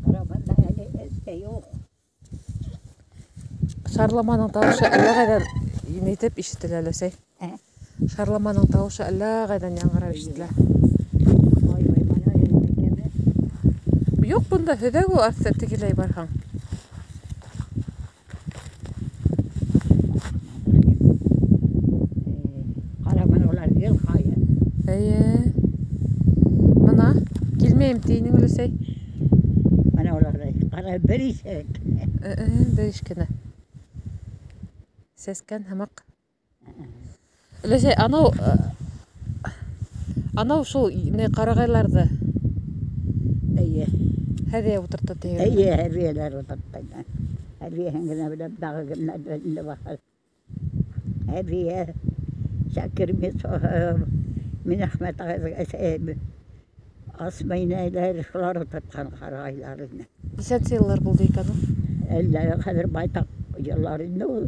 Ҡара, бында әле эт тә юҡ. Шарламаның тауышы әллә ҡайҙан нитеп ишетелә, өләсәй. Ә? Шарламаның тауышы әллә ҡайҙан яңғырап ишетелә. Ой, ой, бына кеме? Юҡ, бында һөҙәк ул, арҫта тегеләй барһаң. Ҡара, бына улар гел ҡайын. Эйе. Бына, килмәйем ти инең, өләсәй. Бына улар ҡара, бер ишек. Бер иш кенә. Сәскән һымаҡ. Өләсәй, анау шул ни ҡарағайларҙы Һәҙиә ултыртты тиһегеҙме? Эйе, Һәҙиәләр ултыртты. Һәҙиәһен генә беләм, тағы кемдәрҙер инде баҡыр. Һәҙиә, Шакир Минәхмәт ағайҙың әсәһе, Асма инәйләр, шулар ултыртҡан ҡарағайларны. Нисәнсе йыллар булды икән ул? Әллә, хәҙер байтаҡ йыллар инде ул.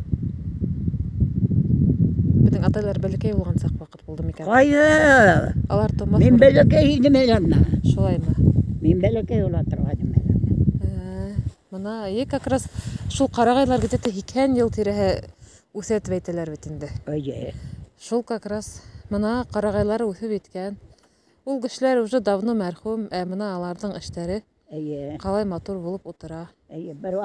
Беҙҙең атайлар бәләкәй булған саҡ ваҡыт булды микән? Ҡайҙа? Алар тыумаҫ Мин борон. бәләкәй инем әле анда. Шулаймы? Мин бәләкәй була торғайным әле. Бына, е, как раз шул ҡарағайлар где-то 80 йыл тирәһе үҫә тип әйтәләр бит инде. Шул как раз бына ҡарағайлар үҫеп еткән. Ул кешеләр уже давно мәрхүм, ә бына аларҙың эштәре ҡалай матур булып ултыра. Эйе, бер